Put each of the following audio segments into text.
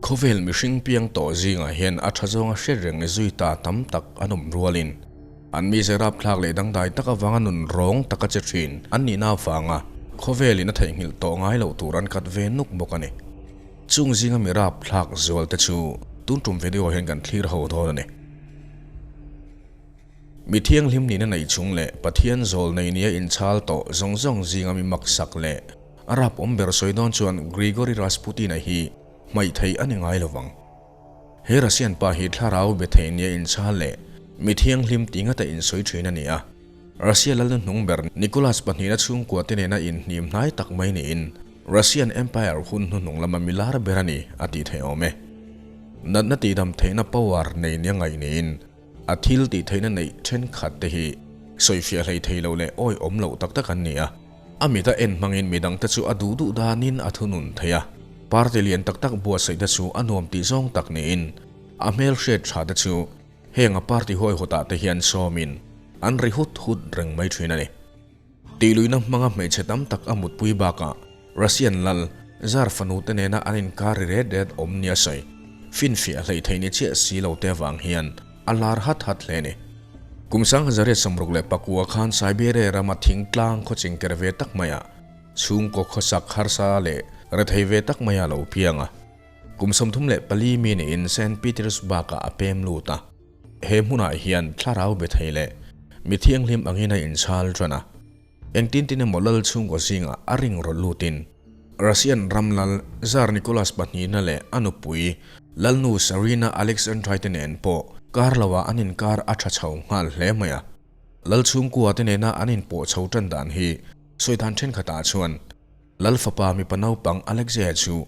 Khawvel mihring piang tawh zingah hian a tha zawnga hriat reng zui ta tam tak an awm rualin an mize rapthlak leh dangdai tak avanga nun rawng taka che thin an nihna avanga khawvelin a theihnghilh tawh ngai loh tur an kat ve nuk bawk a ni. Chung zinga mi rapthlak zual te chu tun tum video hian kan thlir ho dawn a ni. Mi thianghlim nihna nei chung leh Pathian zawl nei nia inchhal tawh zawng zawng zinga mi maksak leh a rap awm ber sawi dawn chuan Grigory Rasputin-a hi hmaih theih a ni ngai lo vang. He Russian pa hi thlarau be thei nia inchhal leh mi thianghlim ti ngata insawi thin a ni a. Russia lalnu hnung ber Nicholas pahnihna chhungkua te nena inhnim hnai tak mai niin Russian Empire hun hnuhnung lama mi lar ber a ni a tih theih awm e. Natna tihdam theihna power nei nia ngaih niin A thil tih theihna neih thenkhat te hi sawifiah hlei thei lo leh awi awm loh tak tak an ni a. A mita en hmangin midang te chu a duh duh danin a thunun thei a. Party lian tak tak buatsaih te chu a nuam tih zawng tak niin a hmel hriat tha te chu heng a party huaihawtah te hian sawmin an ri hut hut reng mai thin a ni. Tihluihna hmanga hmeichhe tam tak a mutpui bakah Russian lal Tsar fanu te nena an inkar ri ret ret awm nia sawi finfiah hleih theih ni chiah si lo te avang hian a lar hat hat hle a ni. Kum 1964 khan Siberia rama thingtlang khaw chingker ve tak maiah chhungkaw khawsak harsa leh rethei ve tak maia lo piang a. Kum 34 mi niin Saint Petersburg-ah a pem lut a. He hmunah hian thlarau be thei leh mi thianghlim angin a inchhal tan a. Engtin tin emaw lal chhungkaw zingah a ring rawlh lutin Russian ram lal Tsar Nicholas pahnihna leh a nupui Lalnu Tsarina Alexandra te nen pawh kar loah an inkar a tha chho nghal hle mai a. Lal chhungkua te nena an inpawh chho tan dan hi sawi dan thenkhatah chuan Lal fapa mipa naupang Alexei chu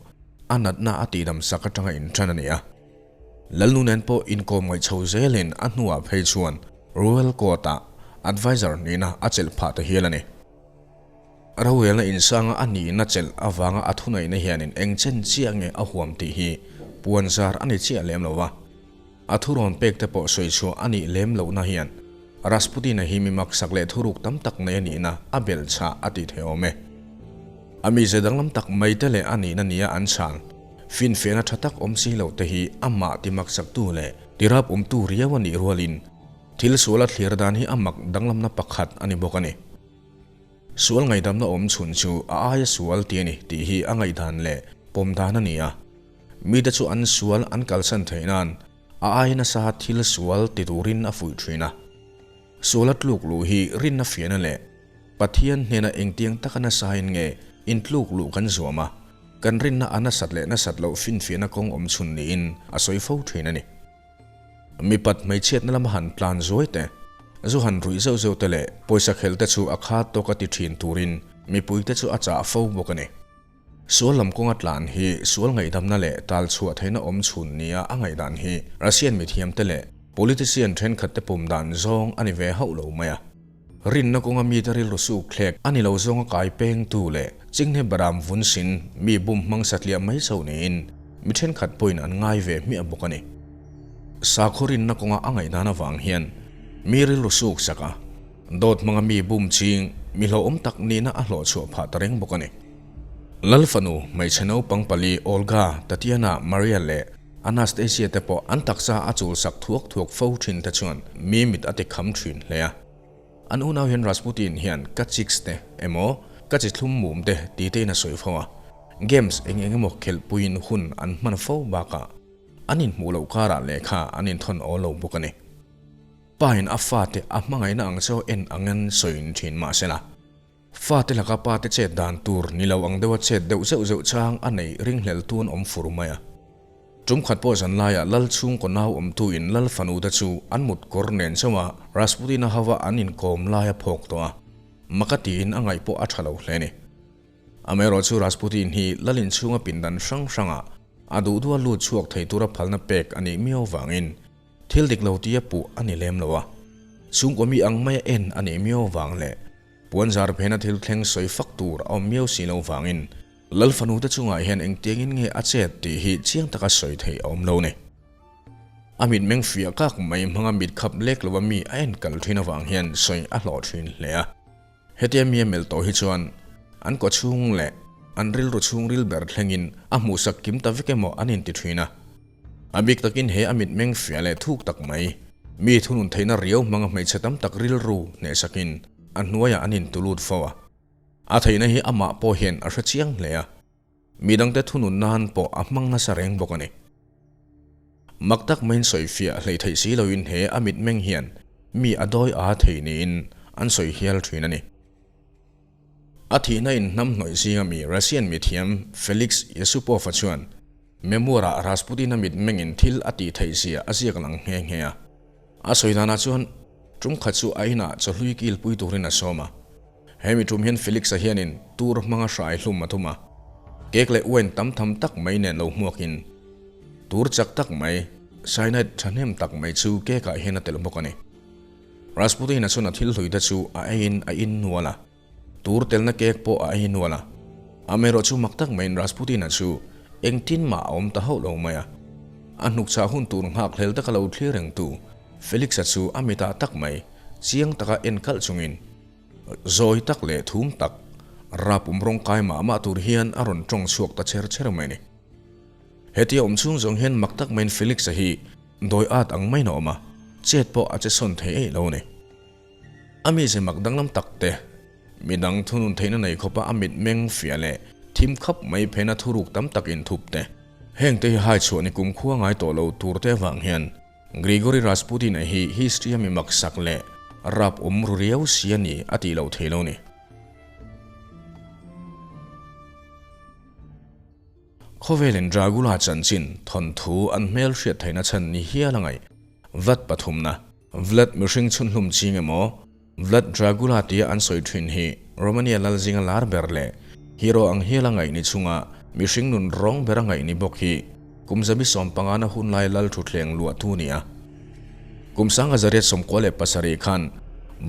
a natna a tihdam sak atanga intan a ni a. Lalnu nen pawh inkawm ngaih chho zelin a hnuah phei chuan Royal Court-ah adviser nihna a chelh phah ta hial a ni. Rorelna insanga a nihna chelh avanga a thuneihna hianin eng chen chiah nge a huam tih hi puan zar a ni chiah lem lo va. A thurawn pek te pawh sawi chhuah a nih lem lohna hian Rasputin-a hi mi maksak leh thuruk tam tak nei a nihna a belh chhah a tih theih awm e. A mize danglam tak mai te leh a nihna nia an chhan Finfiahna tha tak awm si lo te hi amah ti maksaktu leh tirap awmtu riau a nih rualin thil suala thlir dan hi a mak danglamna pakhat a ni bawk a ni. Sual ngaihdamna awm chhun chu a aia sual ti a ni tih hi a ngaihdan leh pawm dan a ni a. Mite chu an sual an kalsan theih nan a aia nasa thil sual ti turin a fuih thin a. Suala tluk luh hi rinna fiahna leh Pathian hnena engtiang taka nasain nge intluk luh kan zuam a, kan rinna a nasat leh nasat loh finfiahna kawng awm chhun niin a sawi fo thin a ni. Mipat hmeichhiatna lama han tlan zuai te, zu han ruih zeuh zeuh te leh pawisa khelh te chu a khat tawka ti thin turin mipuite chu a chah fo bawk a ni. Sual lam kawnga tlan hi sual ngaihdamna leh tal chhuah theihna awm chhun nia a ngaihdan hi Russian mithiamte leh politician thenkhatte pum dan zawng a ni ve hauh lo mai a. Rinna kawnga mite rilru suk thlek a ni lo zawnga kai pengtu leh chinghne baram vun sin mi bum hmang satliah mai chauh niin mi thenkhat pawhin an ngai ve hmiah bawk a ni. Sakhaw rinna kawnga a ngaihdan avang hian mi rilru suk sak a, dawt hmanga mi bum ching mi hlauhawm tak nihna a hlawhchhuah phah ta reng bawk a ni. Lal fanu, hmeichhe naupang pali Olga, Tatiana, Maria leh Anastasia te pawh an taksa a chul sak thuak thuak fo thin te chuan mi mit a ti kham thin hle a. An unau hian Rasputin hian ka chicks te emaw ka chi thlum mum te ti tein a sawi fo a, games eng eng emaw khelhpuiin hun an hman fo bakah an inhmuh loh karah lehkha an inthawn awl lo bawk a ni. Pa in a fate a hmangaihna ang chaw en angin sawiin thin mahsela, Fate laka pate chet dan tur ni lo ang deuha chet deuh zeuh zeuh chang a nei ringhlel tun awm fur mai a. Tum khat pawh zan laiah lal chhungkaw nau awmtu in lal fanu te chu an mut kawr nen chauha Rasputin-a hova an inkawm lai a phawk tawh a, maka tiin a ngaih pawh a tha lo hle ni. Amaherawhchu Rasputin hi lal inchhunga pindan hrang hrangah a duh duha lut chhuak thei tura phalna pek a nih miau vangin thil dik lo tia puh a ni lem lo a, chhungkaw mi ang maia en a nih miau vang leh Puan zar phena thil thleng sawi fak tur a awm miau si lo vangin Lal fanu te chungah hian engtiangin nge a chet tih hi chiang taka sawi theih a awm lo ni. A mitmeng fiah kak mai hmanga mit khap lek lova mi a en kal thin avang hian sawi a hlawh thin hle a. Hetia mi a melh tawh hi chuan an kawchhung leh. an rilru chhungril ber thlengin a hmuhsak kim ta vek emaw an inti thin a. A bik takin he a mitmeng fiah leh thuk tak mai, mi thunun theihna riau hmanga hmeichhe tam tak rilru hnehsakin a hnuaiah an intulut fo a. A theihna hi amah pawh hian a hre chiang hle a. Mi dangte thunun nan pawh a hmang nasa reng bawk a ni. Mak tak maiin sawifiah hlei theih si loin he a mitmeng hian mi a dawi a thei niin an sawi hial thin a ni. A thihna in hnam hnawih zinga mi Russian mithiam Felix Yusupov-a chuan memoir-ah Rasputin-a mitmengin thil a tih theih zia a ziak lang nghe nghe a. A sawi danah chuan tum khat chu a inah chawhlui kilpui turin a sawm a. Hemi tum hian Felix-a hianin tur hmanga hrai hlum a tum a, cake leh wine tam tham tak mai nen lo hmuakin tur chak tak mai, cyanide thahnem tak mai chu cake-ah hian a telh bawk a ni. Rasputin-a chuan a thil hlui te chu a eiin a in nual a, tur telna cake pawh a ei nual a. Amaherawh chu mak tak maiin Rasputin-a chu engtin mah a awm ta hauh lo mai a. A hnukchah hun tur nghak hlel taka lo thlir rengtu Felix-a chu a mitah tak mai chiang taka en kalh chungin, Zawi tak leh thum tak, rap um rawng kai mah mah tur hian a rawn tawng chhuak ta cher cher mai a ni. Hetia awm chhung zawng hian mak tak maiin Felix-a hi dawi at ang maiin a awm a, chet pawh a che sawn thei eih lo a ni. A mize mak danglam tak te, midang thunun theihna nei khawpa a mitmeng fiah leh thim khap mai phena thuruk tam tak inthup te, hengte hi hai chhuah ni kumkhua ngai tawh lo tur te avang hian Grigory Rasputin-a hi history-a mi maksak leh rap awm ru riau si a ni a tih loh thei lo ni. Khawvelin Dragula chanchin thawnthu an hmel hriat theihna chhan ni hial a ngaih. Vlad pathumna, Vlad mihring chhunhlum ching emaw, Vlad Dragula tia an sawi thin hi Romania lal zinga lar ber leh hero ang hial a ngaih ni chunga mihring nun rawng ber a ngaih ni bawk hi kum zabi sawmpangana hun lai lal thutthleng luah tu ni a. Kum sanga zariat 97 khan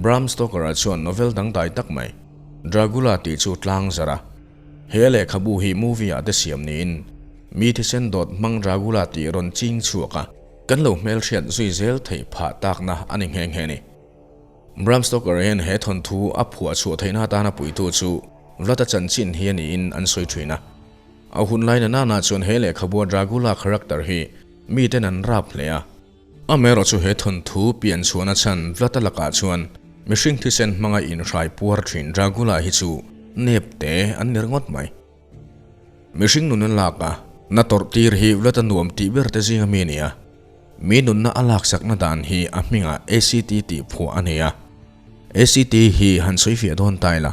Bram Stoker-a chuan novel dangdai tak mai Dragula tih chu tlang zar a. He lehkhabu hi movie-ah te siam niin mi thisen dawt hmang Dragula tih rawn ching chhuak a, kan lo hmelhriat zui zel theih phah takna a ni nghe nghe ni. Bram Stoker hian he thawnthu a phuah chhuah theihna atana puitu chu Vlad-a chanchin hi a niin an sawi thin a. A hun lai na nana chuan he lehkhabua Dragula character hi miten an rap hle a. Amaherawh chu he thawnthu pian chhuahna chhan Vlad-a lakah chuan mihring thisen hmanga inhrai puar thin Dragula hi chu nep te an ni ringawt mai. Mihring nun an lak a, na tawrh tir hi Vlad-a nuam tih ber te zinga mi a ni a. Mi nunna a laksakna dan hi a hmingah ACT tih phuah a ni a. ACT hi han sawi fiah dawn ta ila,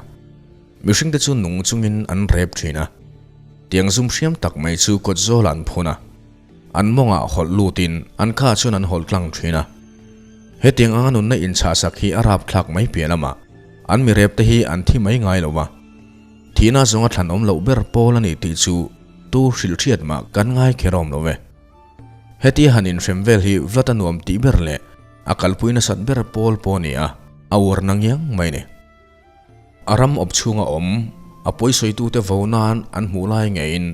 mihringte chu nung chungin an rep thin a. Tiang zum hriam tak mai chu kawt zawlah an phun a, an mawngah hawlh lutin an kha chuan an hawlh tlang thin a. Hetiang anga nunna inchhahsak hi a rapthlak mai piah lamah an mi repte hi an thi mai ngai lo va. Thihna zawnga thlan awm loh ber pawl a ni tih chu tu hrilh hriat mah kan ngai kher awm lo ve. Hetia han inhrem vel hi Vlad a nuam tih ber leh a kalpui nasat ber pawl pawh a ni a, a uar na ngiang mai ni. A ram awp chhunga awm, a pawisawitute vo nan an hmuh lai ngeiin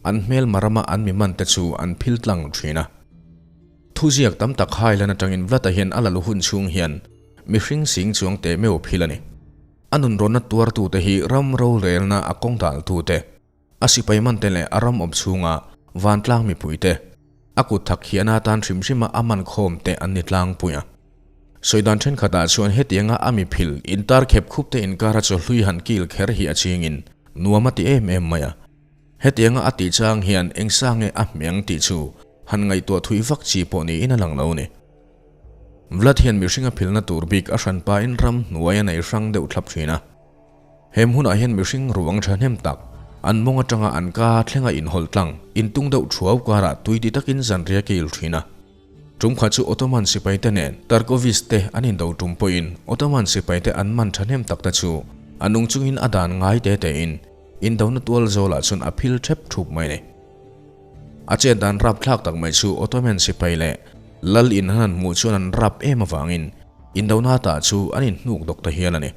an hmelma rama an mi mante chu an phil tlang thin a. Thuziak tam tak hailan atangin Vlad-a hian a la lu hun chhung hian mihring sing chuang teh meuh phil a ni. A nunrawnna tuartute hi ram rorelna a kawng daltute, A sipai man te leh a ram awm chhunga vantlang mipui te, a kut thak hian a tan hrim hrima a man khawm te an ni tlangpui a. Sawi dan thenkhatah chuan hetianga a miphil intar khep khup te inkara chawhlui han kil kher hi a chingin nuam a ti em em mai a. Hetianga a tih chang hian eng sa nge a hmeng tih chu han ngaihtuah thui vak chi pawh niin a lang lo ni. Vlad hian mihring a philna tur bik a hranpain ram hnuai a nei hrang deuh thlap thin a. He hmunah hian mihring ruang thahnem tak, an mawng atanga an ka thlenga inhawlh tlang, intung deuh thuau karah tui ti takin zanriah kil thin a. Tum khat chu Ottoman sipaite nen Tarkovis te an indo tum pawhin Ottoman sipaite an man thahnem tak te chu a nung chungin a dan ngai te tein indona tual zawlah chuan a phil thep thup mai ni. A chet dan rapthlak tak mai chu Ottoman sipai leh lal in an han hmuh chuan an rap em avangin indona tah chu an inhnuk dawk ta hial a ni.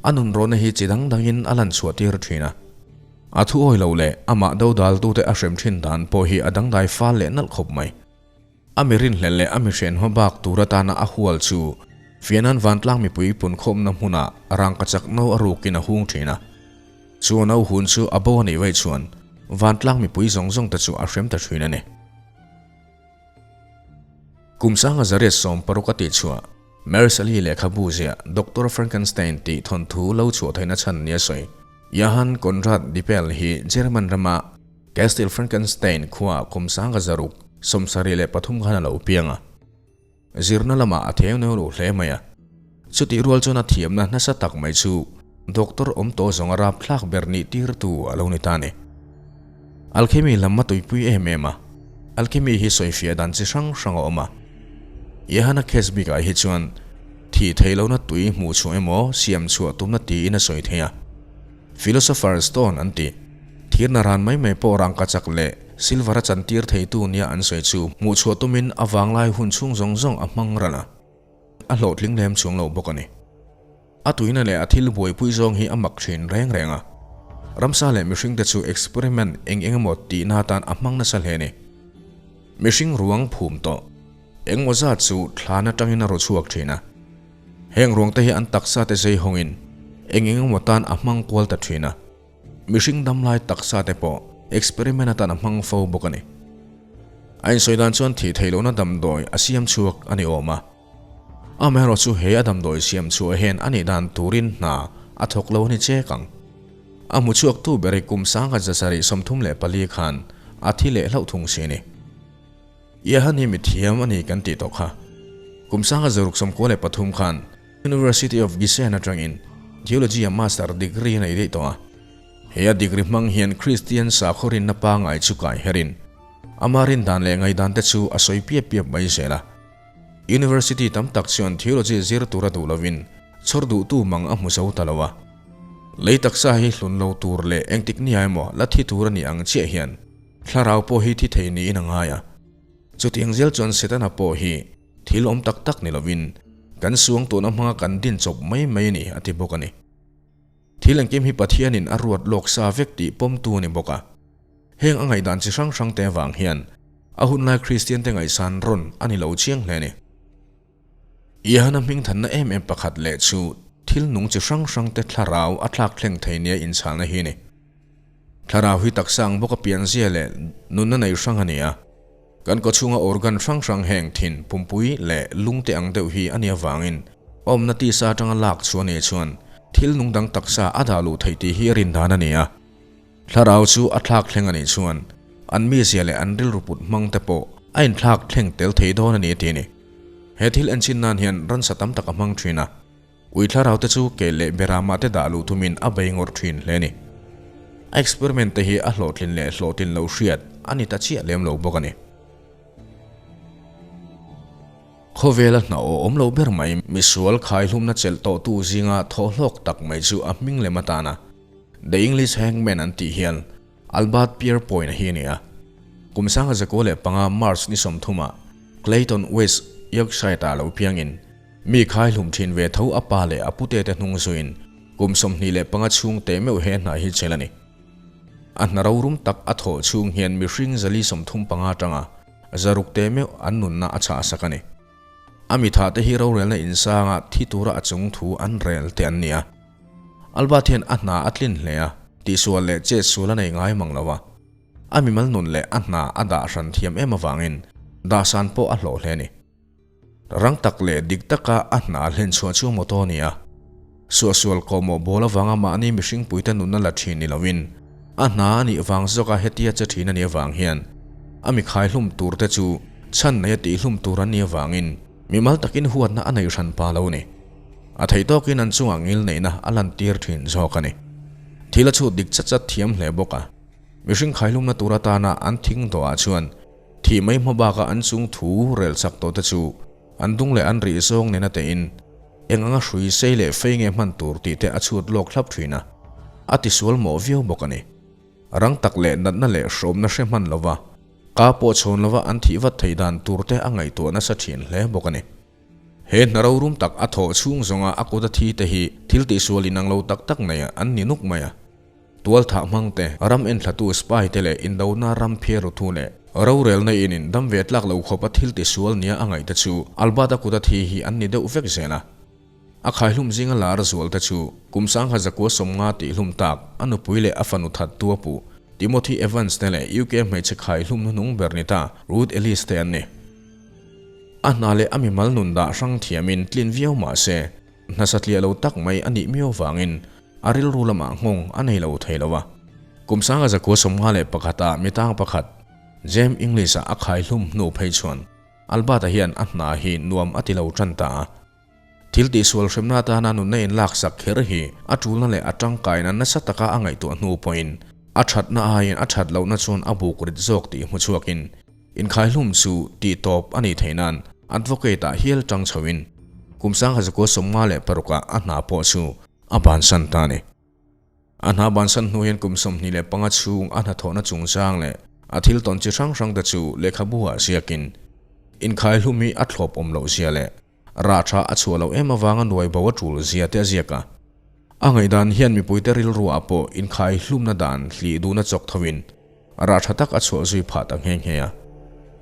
A nunrawhna hi chi dang dangin a lan chhuah tir thin a. A thu awi lo leh amah dodaltute a hrem thin dan pawh hi a dangdai fal leh nalh khawp mai. A mi rinhlelh leh a mi hrenhma bak tur atana a hual chu Fianan vantlang mipui punkhawmna hmunah rangkachak no a rukin a hung thin a. Chu a no hun chu a bo a nih vaih chuan vantlang mipui zawng zawng te chu a hrem ta thin a ni. Kum sanga zariat 60 a tihchhuah Mary Shelley lehkhabu ziah Doctor Frankenstein tih thawnthu lo chhuah theihna chhan nia sawi. Johann Conrad Dippel hi German rama Castle Frankenstein khuaah kum 1673 khan a lo piang a. Zirna lamah a theu neu lo hle mai a. Chutih rual chuan a thiamna nasa tak mai chu doctor awm tawh zawnga rapthlak ber nih tirtu a lo ni ta a ni. Alchemy lam a tuipui em em a, alchemy hi sawifiah dan chi hrang hrang a awm a. Johanna case bikah hi chuan thih theih lohna tui hmuh chhuah emaw siam chhuah tumna tiin a sawi thei a. Philosopher Stone an ti. Thirna ran mai mai pawh rangkachak leh silver a chantir theitu nia an sawi chu hmuh chhuah tumin a vanglai hun chhung zawng zawng a hmang ral a, a hlawhtling lem chhung lo bawk a ni. A tuina leh a thil buaipui zawng hi a mak thin reng reng a, ramsa leh mihringte chu experiment eng eng emaw tihna atan a hmang nasa hle a ni. Mihring ruang phum tawh engmaw zat chu thlan atangin a raw chhuak thin a, heng ruangte hi an taksa te zei hawngin eng eng emaw tan a hmang kual ta thin a, mihring damlai taksa te pawh experiment atan a hmang fo bawk a ni. A insawi dan chuan thih theih lohna damdawi a siam chhuak a ni awm a. Amaherawh chu he a damdawi siam chhuah hian a nih dan turin hna a thawk lo a ni chek ang. A hmu chhuaktu ber hi kum 1734 khan a thi leh hlauh thung si a ni. Iahan hi mithiam a ni kan tih tawh kha. Kum 1693 khan University of Giessen atangin Theology-a Master degree a nei daih tawh a. He a degree hmang hian Kristian sakhaw rinna pangngai chu kai herin ama rin dan leh ngaihdan te chu a sawi piap piap mai zel a. University tam tak chuan theology zir tura duh lovin chhawr duhtu mang a hmu zo ta lo a. Lei taksa hi hlun lo tur leh engtik nia emaw la thi tur a nih ang chiah hian thlarau pawh hi thi thei niin a ngai a. Chutiang zel chuan Setana pawh hi thil awm tak tak ni lovin kan suang tuna hmanga kan din chawp mai mai a ni a ti bawk a ni. Thil engkim hi Pathianin a ruat lawk sa vek tih pawmtu a ni bawk a. Heng a ngaihdan chi hrang hrang te avang hian a hunlai Kristian te ngaihsan rawn a ni lo chiang hle a ni. Iahana hmingthanna em em pakhat leh chu thil nung chi hrang hrang te thlarau a thlak thleng thei nia inchhalna hi a ni. Thlarau hi taksa ang bawk a pianzia leh nunna nei hrang a ni a. Kan kawchhunga organ hrang hrang heng thin pumpui leh lung te ang deuh hi a nih avangin awmna tisa atanga lak chhuah nih chuan thil nung dang taksa a dah luh theih tih hi rindan a ni a. Thlarau chu a thlak thleng a nih chuan an mizia leh an rilru put hmang te pawh a inthlak thleng tel thei dawn a ni a ti a ni. He thil enchin nan hian ransa tam tak a hmang thin a, ui thlarau te chu keh leh beramah te dah luh thumin a bei ngawrh thin hle a ni. A experiment te hi a hlawhtlin leh hlawhtlin lo hriat a ni ta chiah lem lo bawk a ni. Khawvela hna aw awm lo ber mai misual khaihlumna chelh tawhtu zinga thawhhlawk tak mai chu a hming lem atana The English Hangman an tih hian Albert Pierrepoint hi a ni a. Kum 1905 March ni 30 ah Clayton West Yorkshire ah lo piangin mi khaihlum thin ve tho a pa leh a pute te hnung zuiin kum 25 chhung teh meuh he hna hi chel a ni. A hna rorum tak a thawh chhung hian mihring 435 atanga 600 teh meuh an nunna a chhahsak a ni. A mitha te hi rorelna insanga thi tura a chung thu an rel te an ni a. Albert hian a hna a tlin hle a, tihsual leh chetsual a nei ngai mang lo a. A mimal nun leh a hna a dah hran thiam em avangin dahsan pawh a hlawh hle a ni. Rang tak leh dik taka a hna hlen chhuah chu motor a ni a. Suahsual kawhmawh bawl avanga mahni mihringpuite nunna la thin ni loin a hna a nih vang zawka hetia che thin a nih avang hian a mi khaihlum turte chu chhan nei a tihhlum tur an nih avangin mimal takin huatna a neih hran pa lo a ni. A theih tawkin an chungah ngil neihna a lantir thin zawk a ni. Thil a chhut dik chat chat thiam hle bawk a. Mihring khaihlumna tur atana an thing dawhah chuan thih mai hma baka an chung thu rel chak tawh te chu an dung leh an rih zawng nena tein eng anga hrui sei leh fei nge hman tur tih te a chhut lawk thlap thin a, a tisual mawh viau bawk a ni. Rang tak leh natna leh hrawmna hre hman lova ka pawh chhawn lova an thih vat theih dan tur te a ngaihtuah nasa thin hle bawk a ni. He hna rorum tak a thawh chhung zawnga a kut a thi te hi thil tihsual inang lo tak tak nei an ni nuk mai a. Tual thah hmang te, ram enthlatu spy te leh indona ram phiar ru thu leh rorelna inin dam ve tlak lo khawpa thil tisual nia a ngaih te chu Albert-a kut a thi hi an ni deuh vek zel a. A khaihlum zinga lar zual te chu kum 1950 tihhlum tak a nupui leh a fanu thattu a puh Timothy Evans te leh UK hmeichhe khaihlum hnuhnung ber ni ta Ruth Ellis te an ni. A hna leh a mimal nun dah hrang thiamin tlin viau mah se, hna satliah lo tak mai a nih miau vangin a rilru lamah nghawng a nei lo thei lo a. Kum 1951 ah mitang pakhat James English-a a khaihlum hnu phei chuan Albert-a hian a hna hi nuam a ti lo tan ta a. Thil tihsual hremna atana nunna inlaksak kher hi a tulna leh a tangkaina nasa taka a ngaihtuah hnu pawhin a thatna aiin a that lohna chuan a buk rit zawk tih hmu chhuakin inkhaihlum chu tih tawp a nih theih nan advocate-ah hial tang chhoin kum 1956 ah a hna pawh chu a bansan ta a ni. A hna bansan hnu hian kum 25 chhung a hnathawhna chungchang leh a thil tawn chi hrang hrang te chu lehkhabu ah ziakin inkhaihlum hi a thlawp awm loh zia leh rah tha a chhuah loh em avanga nuai bo a tul zia te a ziak a. A ngaihdan hian mipuite rilru ah pawh inkhaihlumna dan hlih duhna chawk thovin rah tha tak a chhuah zui phah ta nghe nghe a.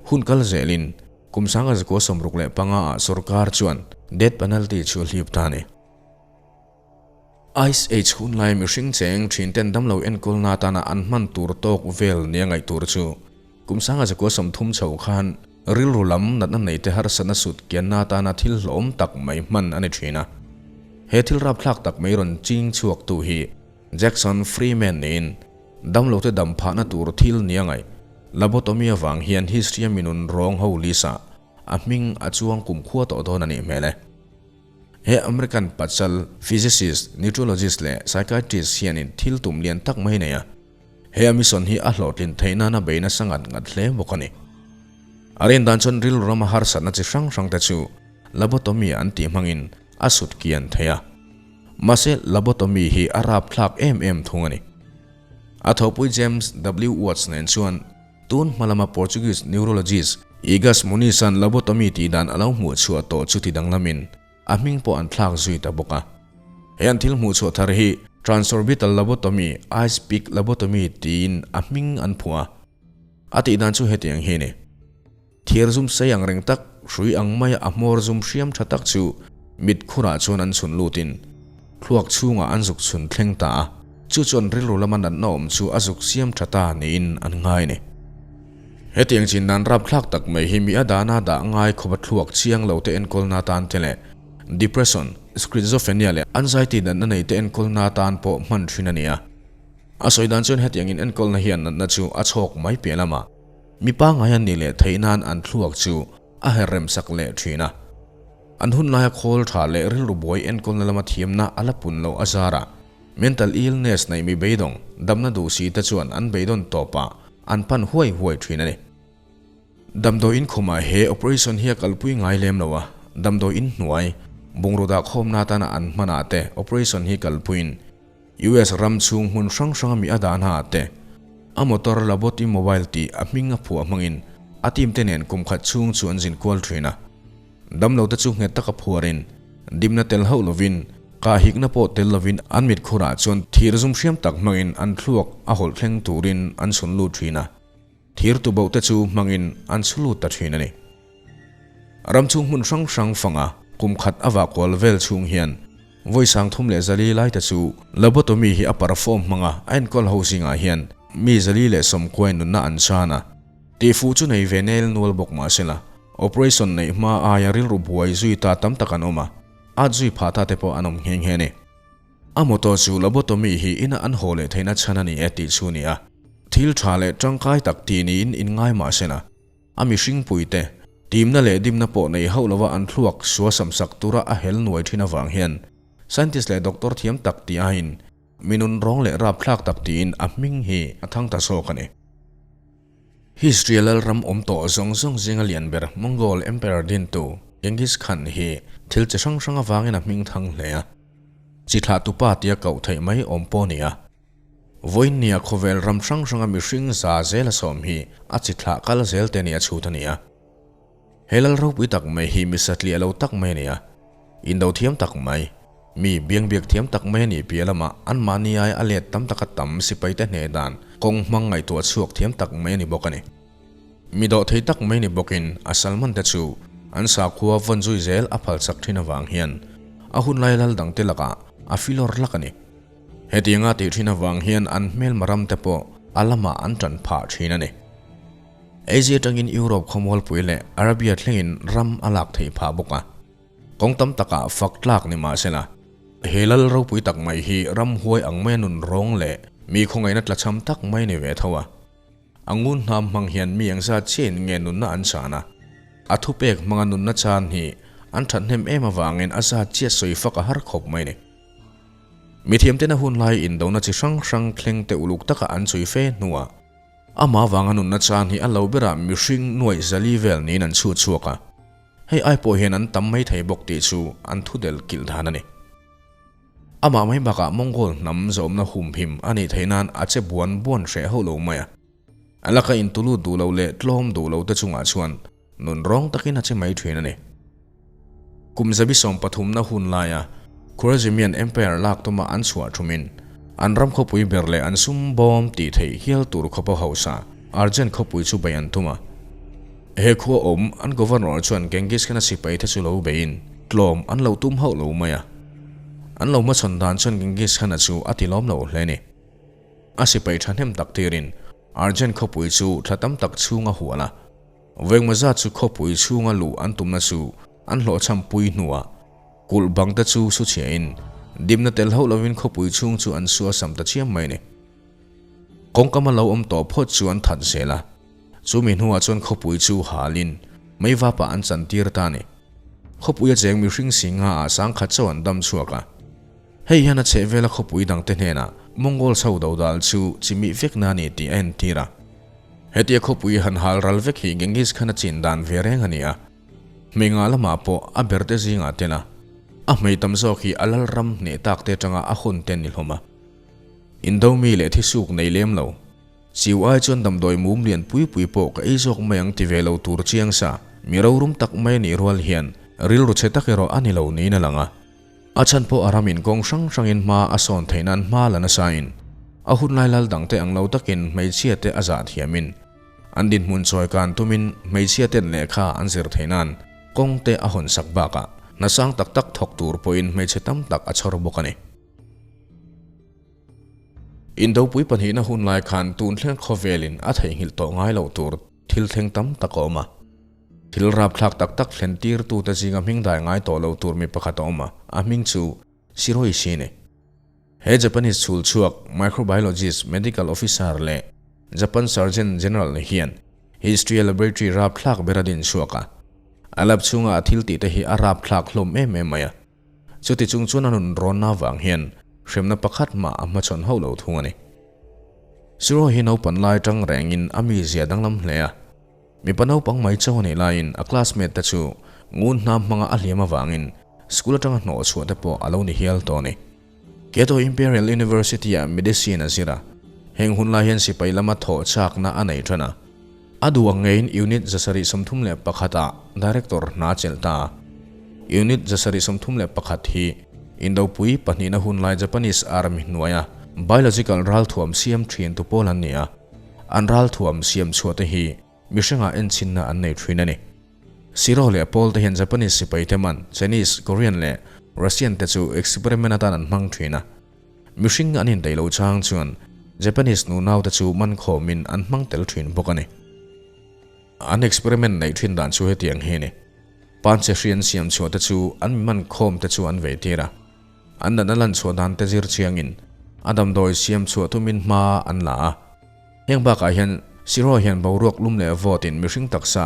Hun kal zelin kum 1965 ah sorkar chuan death penalty chu a hlip ta a ni. Ice Age hun lai mihring cheng thin ten damlo enkawlna atana an hman tur tawk vel nia ngaih tur chu kum 1930 chho khan rilru lam natna nei te harsatna sut kianna atana thil hlawm tak mai hman a ni thin a. He thil rapthlak tak mai rawn ching chhuak tu hi Jackson Freeman niin damlo te dam phahna tur thil nia ngaih lobotomy avang hian history a minun rawng ho list ah a hming a chuang kumkhua tawh dawn a nih hmel e. He American pachal, physicist, neurologist leh psychiatrist hianin thil tum lian tak mai nei a. He a mission hi a hlawhtlin theih nana bei nasa ngat ngat hle bawk a ni. A rin dan chuan rilru rama harsatna chi hrang hrang te chu lobotomy an tih hmangin a sut kian thei a. Mahse lobotomy hi a rapthlak em em thung a ni. A thawhpui James W. Watts nen chuan Tun hma lama Portuguese neurologist Egas Moniz-a'n lobotomy tih dan a lo hmuh chhuah tawh chu ti danglamin a hming pawh an thlak zui ta bawk a. He an thil hmuh chhuah thar hi transorbital lobotomy, ice pick lobotomy tiin a hming an phuah a. A tih dan chu hetiang hi a ni. Thir zum sei ang reng tak, hrui ang maia a hmawr zum hriam tha tak chu mit khurah chuan an chhun lutin thluak chhungah an zuk chhun thleng ta a, chu chuan rilru lama natna awm chu a zuk siam tha ta niin an ngai a ni. Hetiang chin dan rapthlak tak mai hi mi a dana dah ngai khawpa thluak chiang lo te enkawlna atan te leh depression, schizophrenia leh anxiety natna nei te enkawlna atan pawh hman thin a ni a. A sawi dan chuan hetiangin enkawlna hian natna chu a chhawk mai piah lamah mi pangngai an nih leh theih nan an thluak chu a her remsak leh thin a. An hun laia khawl tha leh rilru buai enkawlna lama thiamna a la pun loh a zarah mental illness neih mi beidawng damna duh si te chuan an beidawn tawpah an pan huai huai thin a ni. Damdawi in khumah he operation hi a kalpui ngai lem lo a, damdawi in hnuai bungraw dah khawmna atana an hmanah te operation hi kalpuiin US ram chhung hmun hrang hranga mi a dahna ah te a motor Laboti Mobile tih a hming a phuah hmangin a team te nen kum khat chhung chu an zin kual thin a. Damlo te chu nghet taka phuarin dimna tel hauh lovin kah hikna pawh tel lovin an mit khurah chuan thir zum hriam tak hmangin an thluak a hawlh thleng turin an chhun lut thin a. Thir tuboh te chu hmangin an chhu lut ta thin a ni. Ram chhung hmun hrang hrang fanga kum khat a vah kual vel chhung hian vawi 34 lai te chu lobotomy hi a perform hmanga a enkawl ho zingah hian mi 490 nunna an chan a. Tihfuh chu nei ve nel nual bawk mah sela, operation neih hma aia rilru buai zui ta tam tak an awm a, at zui phah ta te pawh an awm nghe nghe a ni. A motto chu lobotomy hi ina an haw leh theihna chhan a ni e tih chu a ni a. Thil tha leh tangkai tak tih niin inngai mah sela, a mihring puite, timna leh dimna pawh nei hauh lova an thluak sua samsak tura a hel nuai thin avang hian scientist leh doctor thiam tak tih aiin mi nun rawng leh rapthlak tak tiin a hming hi a thang ta zawk a ni. History a lalram awm tawh zawng zawng zinga lian ber Mongol Emperor dintu Genghis Khan hi thil chi hrang hrang avangin a hming thang hle a, chi thlah tupa tia koh theih mai awm pawh a ni a. Vawiinnia khawvel ram hrang hranga mihring za zel a sawm hi a chi thlah kal zel te nia chhut a ni a. He lal ropui tak mai hi mi satliah lo tak mai a ni a. Indo thiam tak mai, mi biangbiak thiam tak mai a nih piah lamah anmahni ai a let tam taka tam sipai te hneh dan kawng hmang ngaihtuah chhuak thiam tak mai a ni bawk a ni. Mi dawh thei tak mai ni bawkin a salman te chu an sakhua vawn zui zel a phal chak thin avang hian a hunlai lal dangte lakah a filawr hlak a ni. Hetianga tih thin avang hian an hmelma ramte pawh a lamah an tan phah thin a ni. Asia atangin Europe khawmualpui leh Arabia thlengin ram a lak theih phah bawk a. Kawng tam takah fak tlak ni mah sela, he lal ropui tak mai hi ramhuai ang maia nun rawng leh mi khawngaihna tlachham tak mai ni ve tho a. A ngun hnam hmang hian mi engzat chiahin nge nunna an chan a, a thupek hmanga nunna chan hi an thathnem em avangin a zat chiah sawi fak a har khawp mai ni. Mithiamten a hunlai indona chi hrang hrang thleng te uluk taka an chhui fe hnuah amah avanga nunna chan hi a lo berah mihring nuaih zali vel niin an chhut chhuak a, hei ai pawh hian an tam mai thei bawk tih chu an thudel kilh dan a ni. Amah mai bakah Mongol hnam zawmna humhim a nih theih nan a che buan buan hreh hauh lo mai a. A laka intulut duh lo leh tlawm duh lo te chungah chuan nun rawng takin a che mai thin a ni. Kum zabi sawmpathumna hun laia Khwarezmian Empire lak tuma an chhuah thumin an ram khawpui ber leh an sum bawm tih theih hial tur khawpa hausa Argent khawpui chu bei an tum a. He khua awm an Governor chuan Genghis Khan-a sipai te chu lo beiin tlawm an lo tum hauh lo mai a. An lo hmachhawn dan chuan Genghis Khan-a chu a ti lawm lo hle ni. A sipai thahnem tak tirin Argent khawpui chu thla tam tak chhung a hual a. Vengma zat chu khawpui chhunga luh an tumna chu an hlawhchham pui hnuah kulh bang te chu su chhiahin dimna tel hauh lovin khawpui chhung chu an su a sam ta chiam mai ni. Kawngkam a lo awm tawh phawt chu an that zel a. Chumi hnuah chuan khawpui chu halin meivapah an chantir ta a ni. Khawpui a cheng mihring singa ah sangkhat chauh an dam chhuak a. Hei hian a chhehvela khawpui dangte hnenah Mongol chho dodal chu chimih vekna a ni tih a entir a. Hetia khawpui han hal ral vek hi Genghis Khan a chin dan ve reng a ni a. Hmeinga lamah pawh a berte zingah tel a. A hmei tam zawk hi a lal ram hneh takte atanga a hawn te an ni hlawm a. Indomi leh thisuk nei lem lo. Chiu ai chuan damdawi mum lian pui pui pawh ka ei zawk mai ang ti ve lo tur chiang sa, mi rorum tak mai a nih rual hian rilru chhe tak erawh a ni lo niin a lang a. A chhan pawh a ramin kawng hrang hrangin hma a sawn theih nan hma la nasain a hunlai lal dangte ang lo takin hmeichhia te a zah thiamin an dinhmun chawi kan tumin hmeichhia ten lehkha an zir theih nan kawng te a hawn sak bakah hna sang tak tak thawk tur pawhin hmeichhe tam tak a chhawr bawk a ni. Indopui pahnihna hun lai khan tun thleng khawvelin a theihnghilh tawh ngai loh tur thil thleng tam tak a awm a. Thil rapthlak tak tak thlen tirtute zinga hming dai ngai tawh lo tur mi pakhat a awm a, a hming chu Shiroishi a ni. He Japanese chhul chhuak microbiologist, medical officer leh Japan Surgeon General hian History Laboratory rapthlak ber a din chhuak a. A lab chhunga a thil tihte hi a rapthlak hlawm em em mai a. Chuti chung chuan a nun rawnna avang hian hremna pakhat mah a hmachhawn hauh lo thung a ni. Siro hi naupan lai tang rengin a mizia danglam hle a. Mipa naupang mai chauh a nih laiin a classmate te chu ngun hnam hmanga a hliam avangin school atanga hnawh chhuah te pawh a lo ni hial tawh a ni. Kyoto Imperial University-ah medicine a zir a, heng hun lai hian sipai lama thawh chakna a nei tan a. A duh ang ngeiin Unit 731 ah Director hna chelh ta a. Unit 731 hi Indopui pahnihna hun lai Japanese Army hnuaia biological ralthuam siam thin tu pawl an ni a, an ralthuam siam chhuah te hi mihringah enchinna an nei thin a ni. Siro leh Pawl te hian Japanese sipai te man Chinese, Korean leh Russian te chu experiment atan an hmang thin a. Mihring an indaih lo chang chuan Japanese nunau te chu man khawmin an hmang tel thin bawk a ni. An experiment neih thin dan chu hetiang hi a ni. Panche hri an siam chhuah te chu an mi man khawm te chu an vei tir a. An natna lan chhuah dan te zir chiangin a damdawi siam chhuah tumin hma an la a. Heng bakah hian Siro hian boruak lum leh vawt in mihring taksa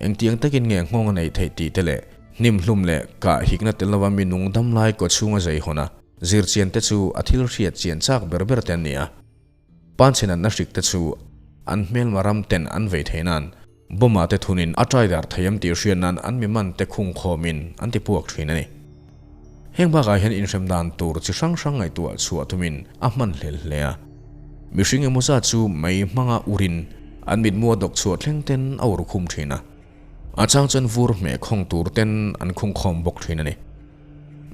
engtiang takin nge nghawng a neih theih tih te leh hnim hlum leh kah hikna tel lova mi nung dam lai kaw chhunga zei hawn a zirchian te chu a thil hriat chian chak ber ber te an ni a. Panchhe natna hrik te chu an hmelma ram ten an vei thei nan bomb ah te thunin a tai dar thei am tih hriat nan an mi man te khung khawmin an ti puak thin a ni. Heng bakah hian inhrem dan tur chi hrang hrang ngaihtuah chhuah tumin a hman hlel hle a. Mihring emaw zat chu mei hmanga urin an mitmu a dawk chhuah thleng ten a ur khum thin a. A chang chuan vur hmeh khawng tur ten an khung khawm bawk thin a ni.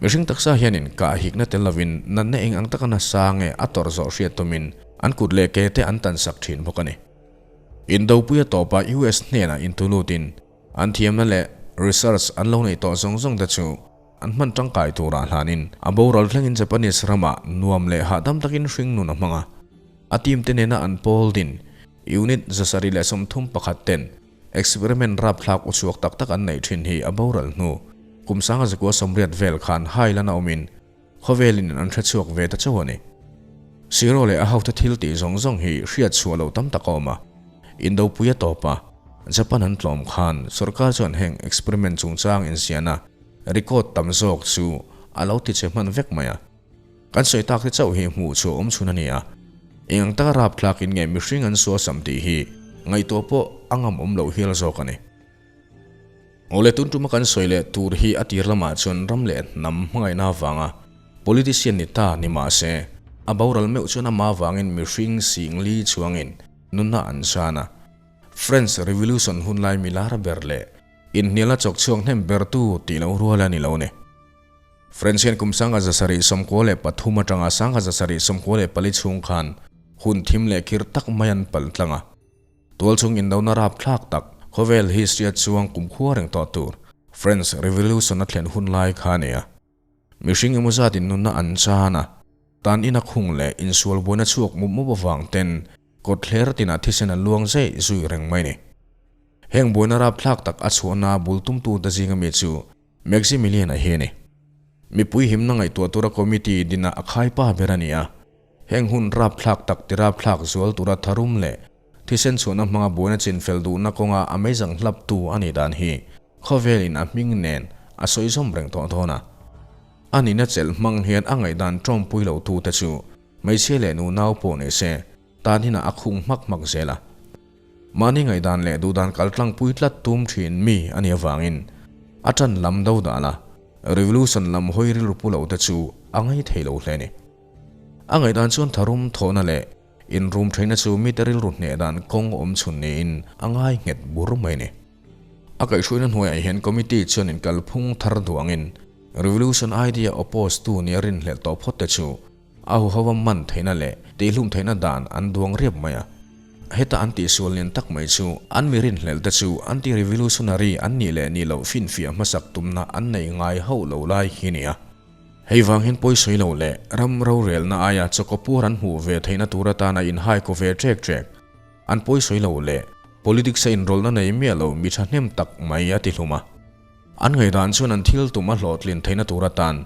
Mihring taksa hianin kah hikna tel lovin natna eng ang taka nasa nge a tawrh zawh hriat tumin an kut leh ke te an tansak thin bawk a ni. Indopuia tawpa US hnenah intulutin an thiamna leh research an lo neih tawh zawng zawng te chu an hman tangkai turah hlanin a boral thlengin Japanese ramah nuam leh hahdam takin hring nun a hmang a. A team te nena an pawl din unit 731 ten experiment rapthlak uchuak tak tak an neih thin hi a boral hnu kum 1980 vel khan Highland a awmin khawvelin an hrechhuak ve ta chauh a ni. Siro leh a hote thil tih zawng zawng hi hriat chhuah loh tam tak a awm a, Indopui a tawp a, Japan an tlawm khan sorkar chuan heng experiment chungchang inziahna record tam zawk chu a lo ti che hman vek mai a. Kan sawi tak te chauh hi hmuh chhuah awm chhun a ni a, eng ang taka rapthlakin nge mihring an suasam tih hi ngaihtuah pawh a ngam awm loh hial zawk a ni. Awle tun tuma kan sawi leh tur hi a tir lamah chuan ram leh hnam hmangaihna avanga politician ni ta ni mah se, a boral meuh chuan amah avangin mihring singli chuangin nunna an chan a. French Revolution hunlai milar ber leh inhnialna chawk chhuak hnem bertu tih loh rual a ni lo ni. French hian kum 1793 atanga 1794 chhung khan hun thim leh khir tak mai an pal tlang a. Tualchhung indona rapthlak tak, khawvel history a chuang kumkhua reng tawh tur French Revolution a thlen hun lai kha a ni a. Mihring emaw zat in nunna an chan a, tan ina khung leh insual buaina chhuak mup mup avang ten kawt thler tinah thisen a luang zeih zui reng mai ni. Heng buaina rapthlak tak a chhuahna bul tumtute zinga mi chu Maximilian-a hi a ni. Mipui himna ngaihtuah tura committee dina a khaipa ber a ni a. Heng hun rapthlak tak ti rapthlak zual tura tharum leh thisen chhuahna hmanga buaina chinfel duhna kawnga a meizang hlaptu a nih dan hi khawvelin a hming nen a sawi zawm reng tawh dawn a. A nihna chelh hmang hian a ngaihdan tawmpui lotute chu hmeichhia leh nunau pawh ni se tan hinah a khung hmak hmak zel a. Mahni ngaihdan leh duhdan kaltlangpui tlat tum thin mi a nih avangin a tan lam do dan a, revolution lam hawi rilru pu lote chu a ngai thei lo hle a ni. A ngaihdan chuan tharum thawhna leh inrum theihna chu mite rilru hneh dan kawng awm chhun niin a ngai nghet bur mai a ni. A kaihhruaina hnuaiah hian committee chuan inkalphung thar duangin revolution idea oppose tu nia rinhlelh tawh phawt te chu a huhova man theihna leh tihhlum theihna dan an duang riap mai a. Heta an tihsual lian tak mai chu an mi rinhlelh te chu anti-revolutionary an nih leh nih loh finfiah hmasak tumna an nei ngai hauh lo lai hi a ni a. Hei vang hian pawi sawi lo leh ram rorelna aia chawkaw puar an hmuh ve theihna tur atana inhai kaw ve ṭek ṭek an pawi sawi lo leh politics a inrawlhna nei miah lo mi thahnem tak mai a ti hlum a. An ngaihdan chuan an thil tum a hlawhtlin theihna tur atan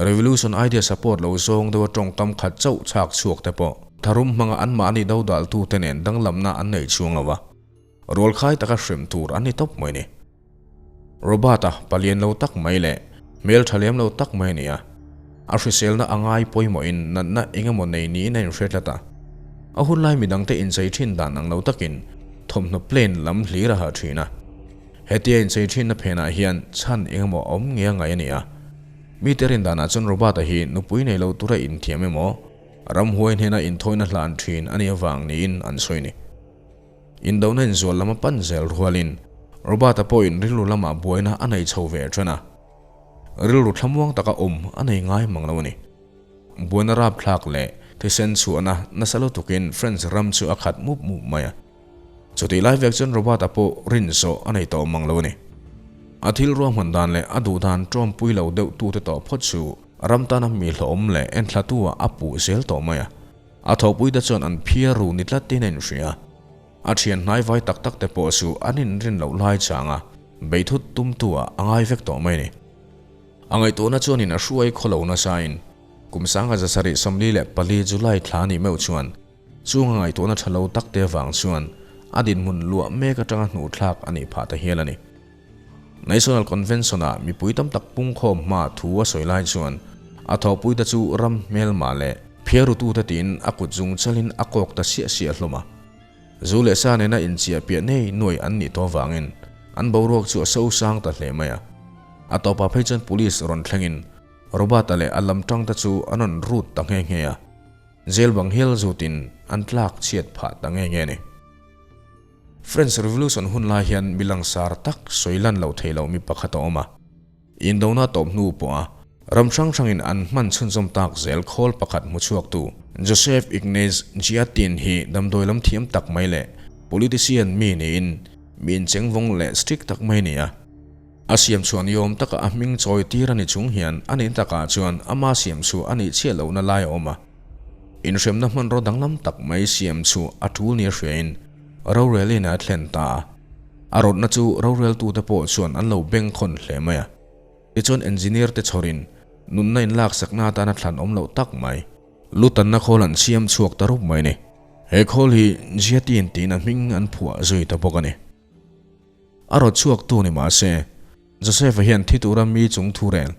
revolution idea support lo zawng deuha tawngkam khat chauh chhak chhuak te pawh tharum hmanga anmahni dodaltute nen danglamna an nei chhuang lo a. Rualkhai taka hrem tur an ni tawp mai ni. Robert-a palian lo tak mai leh hmel tha lem lo tak mai a ni a. A hriselna a ngai pawimawhin natna eng emaw nei niin a inhre tlat a. A hunlai midangte inchei thin dan ang lo takin thawmhnaw plane lam hlir a ha thin a. Hetia inchei thinna phenah hian chhan eng emaw a awm nge a ngaih a ni a. Mite rin danah chuan Robert-a hi nupui nei lo tura inthiam emaw, ramhuai hnena inthawina hlan thin a nih avang niin an sawi a ni. Indona inzual lam a pan zel rualin Robert-a pawhin rilru lamah buaina a nei chho ve ṭan a. Rilru thlamuang taka awm a nei ngai mang lo a ni. Buaina rapthlak leh thisen chhuahna nasa lutukin French ram chu a khat mup mup mai a. Chutih lai vek chuan Robert-a pawh rin zawh a nei tawh mang lo a ni. A thil ruahman dan leh a duh dan ṭawmpui lo deuh tute tawh phawt chu ram tana mi hlawhawm leh enthlatu-ah a puh zel tawh mai a. A thawhpuite chuan an phiar ru ni tlat tin a inhria. A thian hnai vai tak tak te pawh chu an inrin loh lai chang a, beithut tumtu ah a ngai vek tawh mai a ni. A ngaihtuahna chuanin a hruai khaw lo nasain kum 1774 July thla nih meuh chuan chung a ngaihtuahna tha lo tak te avang chuan a dinhmun luah mek atanga hnuhthlak a nih phah ta hial a ni. National Convention-ah mipui tam tak pungkhawm hma thu a sawi lai chuan a thawhpuite chu ram hmelma leh phiarutute tiin a kut zung chalin a kawk ta siah siah hlawm a. Zu leh sa nena inchiah piah nei nuai an nih tawh avangin an boruak chu a so sang ta hle mai a. A tawpah phei chuan police rawn thlengin Robert-a leh a lam tangte chu an rawn rut ta nghe nghe a, jail bang hial zutin an tlak chhiat phah ta nghe nghe a ni. French Revolution hun lai hian mi langsar tak sawi lan loh theih loh mi pakhat a awm a. Indona tawp hnu pawha ram hrang hrangin an hman chhunzawm tak zel khawl pakhat hmu chhuaktu Joseph Ignace Guillotin hi damdawi lam thiam tak mai leh politician mi niin mi inchengvawng leh strict tak mai a ni a. A siam chhuah ni awm taka a hming chawi tir a ni chung hian a nih takah chuan ama siam chhuah a nih chhiah lohna lai a awm a. Inhremna hmanraw danglam tak mai siam chu a tul nia hriain rorelin a thlen ta a. A rawtna chu roreltute pawh chuan an lo bengkhawn hle mai a. Tichuan engineer te chhawrin nunna inlaksakna atana thlan awm loh tak mai lutanna khawl an siam chhuak ta rup mai a ni. He khawl hi Jiatin tiin a hming an phuah zui ta bawk a ni. A rawt chhuak tu ni mah se, Joseph-a hian thi tura mi chung thu rel,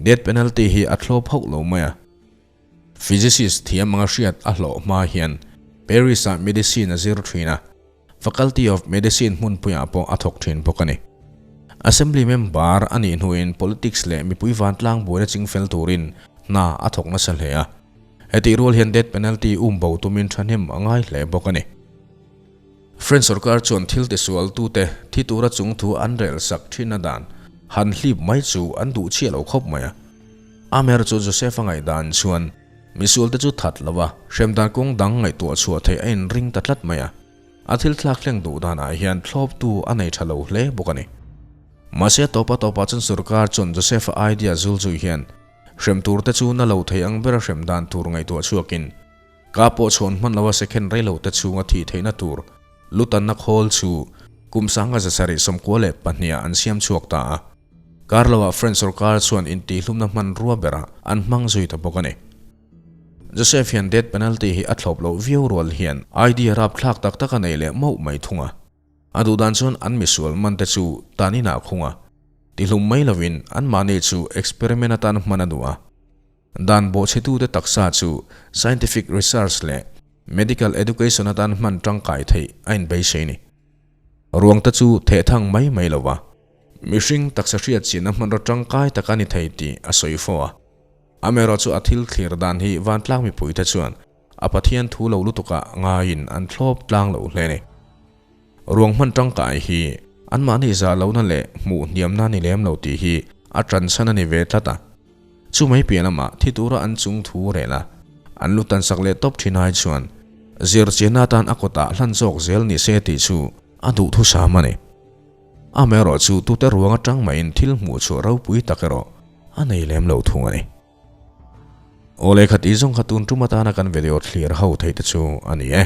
death penalty, hi a thlawp hauh lo mai a. Physicist thiam anga hriat a hlawh hma hian Paris-ah medicine a zir thin a, Faculty of Medicine hmunpuiah pawh a thawk thin bawk a ni. Assembly member a nih hnuin politics leh mipui vantlang buaina chingfel turin hna a thawk nasa hle a. Hetih rual hian death penalty um bo tumin thahnem a ngai hle bawk a ni. French sorkar chuan thil tisual tute thi tura chung thu an rel sak thin a dan han hlip mai chu an duh chhiah lo khawp mai a. Amer chu Joseph-a ngaihdan chuan misualte chu that lo a, hrem dan kawng dang ngaihtuah chhuah theih a inring ta tlat mai a. A thil thlak thleng duh danah hian thlawptu a nei tha lo hle bawk a ni. Mahse tawpa tawpah chuan sorkar chuan Joseph-a idea zul zui hian hrem turte chu na lo thei ang bera hrem dan tur ngaihtuah chhuakin Ka pawh chhawn hman loa second reilo te chhunga thih theihna tur lutanna khawl chu kum sanga 792 ah an siam chhuak ta a. Kar loah French sorkar chuan intihhlumna hmanrua berah an hmang zui ta bawk a ni. Joseph hian death penalty hi a thlawp loh viau rual hian idea rapthlak tak tak a nei leh mauh mai thung a. A duh dan chuan an misual man te chu tan inah khung a, tihlum mai lovin anmahni chu experiment atan hman a duh a. Dan bawhchhetute taksa chu scientific research leh medical education atan hman tangkai theih a inbeisei ni. Ruangte chu thehthang mai mai lo va, mihring taksa hriat chin a hmanraw tangkai tak a ni thei tih a sawi fo a. Amaherawh chu a thil thlir dan hi vantlang mipuite chuan a Pathian thu lo lutukah ngaiin an thlawp tlang lo hle ni. Ruang hman tangkai hi anmahni zah lohna leh hmuh hniamna ni lem lo tih hi a tanchhan a ni ve tlat a. Chu mai piah lamah thi tura an chung thu rel a, an lu tansak leh tawp thin ai chuan zirchianna atan a kawtah hlan zawk zel ni se tih chu a duhthusam a ni. Amaherawh chu tute ruang atang maiin thil hmuh chhuah ropui tak erawh a nei lem lo thung a ni. Aw lehkha tih zawng kha tun tum atana kan video thlir ho theih te chu a ni e.